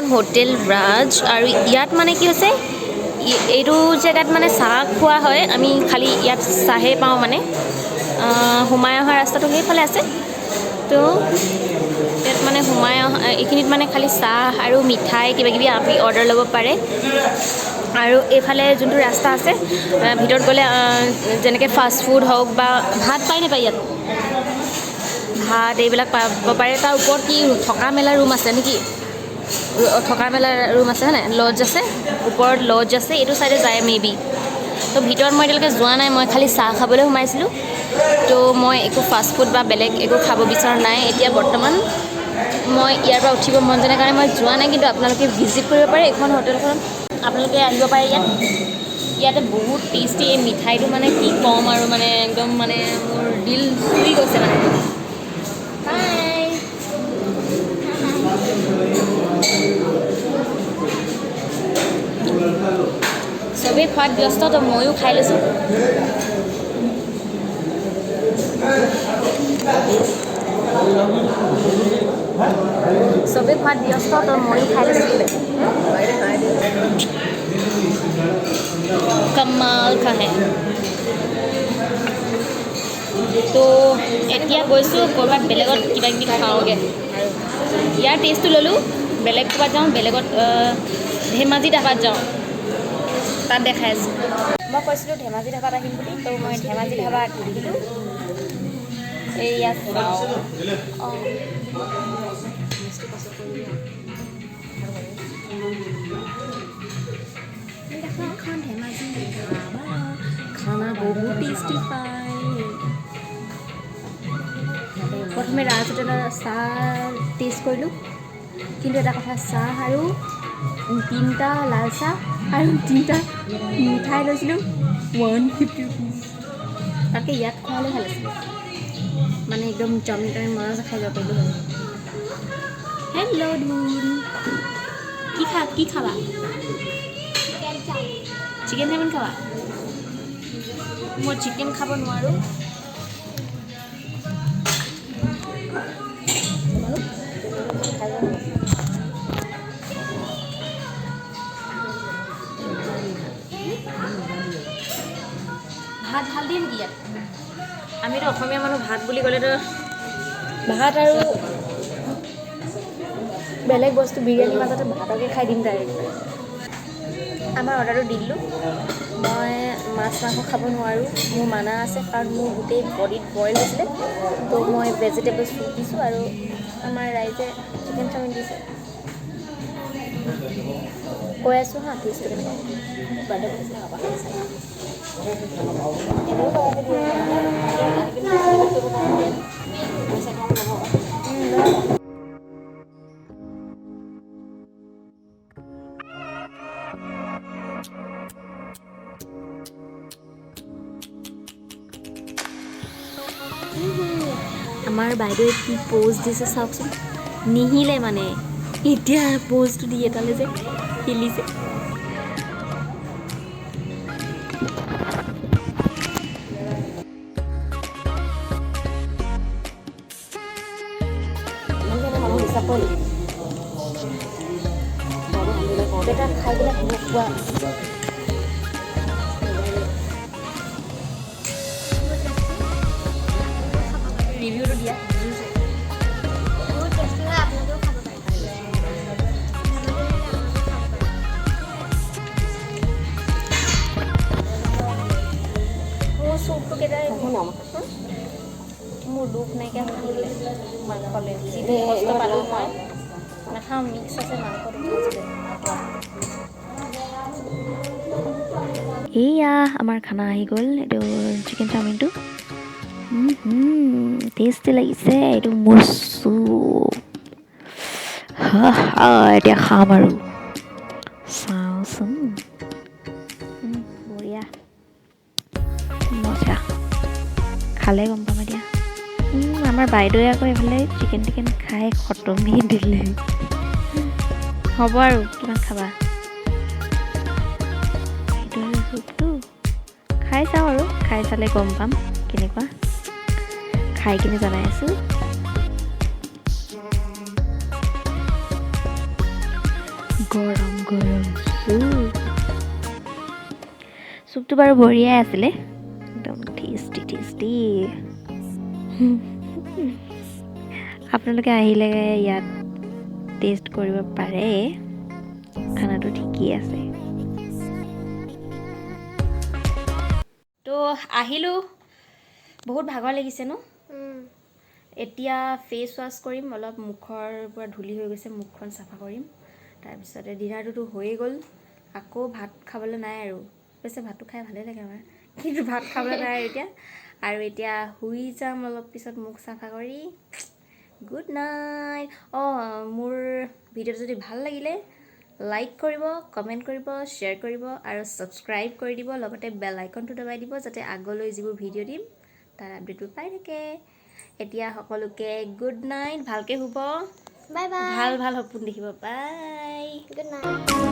এইখন হোটেল ৰাজ আৰু ইয়াত মানে কি হৈছে, এইটো জেগাত মানে চাহ খোৱা হয়। আমি খালি ইয়াত চাহে পাওঁ মানে। সোমাই অহা ৰাস্তাটো সেইফালে আছে। তো ইয়াত মানে সোমাই অহা এইখিনিত মানে খালি চাহ আৰু মিঠাই কিবা কিবি আপুনি অৰ্ডাৰ ল'ব পাৰে। আৰু এইফালে যোনটো ৰাস্তা আছে, ভিতৰত গ'লে যেনেকৈ ফাষ্ট ফুড হওক বা ভাত পায় নাপায়, ইয়াত ভাত এইবিলাক পাব পাৰে। তাৰ ওপৰত কি থকা মেলা ৰুম আছে নেকি? থকা মেলা ৰুম আছে হয় নাই? লজ আছে ওপৰত, লজ আছে এইটো চাইডে যায় মে বি। তো ভিতৰত মই এতিয়ালৈকে যোৱা নাই, মই খালি চাহ খাবলৈ সোমাইছিলোঁ। তো মই একো ফাষ্ট ফুড বা বেলেগ একো খাব বিচৰা নাই এতিয়া বৰ্তমান। মই ইয়াৰ পৰা উঠিব মন যোৱা নাই কাৰণে মই যোৱা নাই, কিন্তু আপোনালোকে ভিজিট কৰিব পাৰে এইখন হোটেলখন, আপোনালোকে আহিব পাৰে ইয়াত। ইয়াতে বহুত টেষ্টি এই মিঠাইটো, মানে কি ক'ম আৰু, মানে একদম মানে মোৰ দিল চুই গৈছে মানে। বাই। চবেই খোৱাত ব্যস্ত, তো ময়ো খাই লৈছোঁ। চবেই খোৱাত ব্যস্ত, তো ময়ো খাই লৈছোঁ। कमाल का है। তো এতিয়া গৈছোঁ ক'ৰবাত বেলেগত কিবা কিবি খাওঁগৈ আৰু ইয়াৰ টেষ্টটো ল'লোঁ। বেলেগ ক'ৰবাত যাওঁ, বেলেগত ধেমাজি ধাবাত যাওঁ, তাত দেখাই আছোঁ। মই কৈছিলোঁ ধেমাজি ধাবাত আহিম বুলি, তো মই ধেমাজি ধাবাত আহিলোঁ। এইয়া অঁ, এখন ধেমাজি ধাবা, খানা বহুত টেষ্টি পায়। প্ৰথমে ৰাজ হোটেলৰ চাহ টেষ্ট কৰিলোঁ, কিন্তু এটা কথা, চাহ আৰু তিনিটা লাল চাহ আৰু তিনিটা মিঠাই লৈছিলোঁ 150 ৰুপিজ। তাতকৈ ইয়াত খোৱালে ভাল আছিলে, মানে একদম চাওমিন তাওমিন মজা খাই যাব পাৰিলোঁ হয়। হেল্ল' ধুন, কি খাবা? চিকেন চাওমিন খাবা? মই চিকেন খাব নোৱাৰোঁ। খাই যাওঁ। ভাত ভাল দিয়ে নেকি ইয়াত? আমিতো অসমীয়া মানুহ, ভাত বুলি ক'লেতো ভাত আৰু বেলেগ বস্তু বিৰিয়ানীৰ মাজতে ভাতকে খাই দিম ডাইৰেক্ট। আমাৰ অৰ্ডাৰটো দি দিলোঁ। মই মাছ মাংস খাব নোৱাৰোঁ, মোৰ মানা আছে, কাৰণ মোৰ গোটেই বডিত বইল হৈছিলে। তো মই ভেজিটেবলছ ফুড দিছোঁ আৰু আমাৰ ৰাইজে চিকেন চাওমিন দিছে। কৈ আছোঁ হা, টেষ্টটো কেনেকুৱা। বাৰ্থডে পাতিছিলে। এনেও আহি পিনে কৰিব পাৰে। পইচা কম ল'ব। আমাৰ বাইদেৱে কি প'জ দিছে চাওকচোন, নিহিলে মানে এতিয়া প'জটো দি এটালে যে হিলিছে। মানুহ হিচাপ কৰে নেকি? বেটা, খাই পেলাই কোৱা। ৰিভিউটো দিয়া। বহুত টেষ্টি হয়, আপোনালোকেও খাব পাৰে। ধেমাজি আহিলে আপোনালোকেও খাব পাৰে। মোৰ চুপটো কেইটা, মোৰ লোভ নাইকিয়া হৈ থাকিলে মাংসলৈ। যিটো কষ্ট পালোঁ মই নাখাওঁ, মিক্স আছে মাংসটো খাইছিলে। এইয়া আমাৰ খানা আহি গ'ল। এইটো চিকেন চাওমিনটো টেষ্টি লাগিছে। এইটো মোৰ চুপ। হা, এতিয়া খাম আৰু চাওঁচোন। বঢ়িয়া, মজা, খালে গম পাম এতিয়া। আমাৰ বাইদেৱে আকৌ এইফালে চিকেন টিকেন খাই খতমেই দিলে। হ'ব আৰু কিমান খাবা। সেইটো চুপটো খাই চাওঁ আৰু খাই চালে গম পাম কেনেকুৱা। খাই কিনে জনাই আছোঁ। গৰম গৰম চুপ। চুপটো বাৰু বঢ়িয়াই আছিলে, একদম টেষ্টি টেষ্টি। আপোনালোকে আহিলে ইয়াত টেষ্ট কৰিব পাৰে, খানাটো ঠিকেই আছে। তো আহিলোঁ, বহুত ভাগৰ লাগিছে ন? এতিয়া ফেচ ৱাছ কৰিম অলপ, মুখৰ পৰা ধূলি হৈ গৈছে, মুখখন চাফা কৰিম। তাৰপিছতে ডিনাৰটোতো হৈয়ে গ'ল, আকৌ ভাত খাবলৈ নাই আৰু। অৱশ্যে ভাতটো খাই ভালেই লাগে আমাৰ, কিন্তু ভাত খাবলৈ নাই আৰু এতিয়া। আৰু এতিয়া শুই যাম অলপ পিছত মুখ চাফা কৰি। Good night. অঁ, মোৰ ভিডিঅ'টো যদি ভাল লাগিলে লাইক কৰিব, কমেণ্ট কৰিব, শ্বেয়াৰ কৰিব আৰু ছাবস্ক্ৰাইব কৰি দিব। লগতে বেল আইকনটো দবাই দিব, যাতে আগলৈ যিবোৰ ভিডিঅ' দিম তাৰ আপডেটবোৰ পাই থাকে। এতিয়া সকলোকে গুড নাইট, ভালকৈ শুব। Bye bye. ভাল ভাল সপোন দেখিব। বাই। Good night.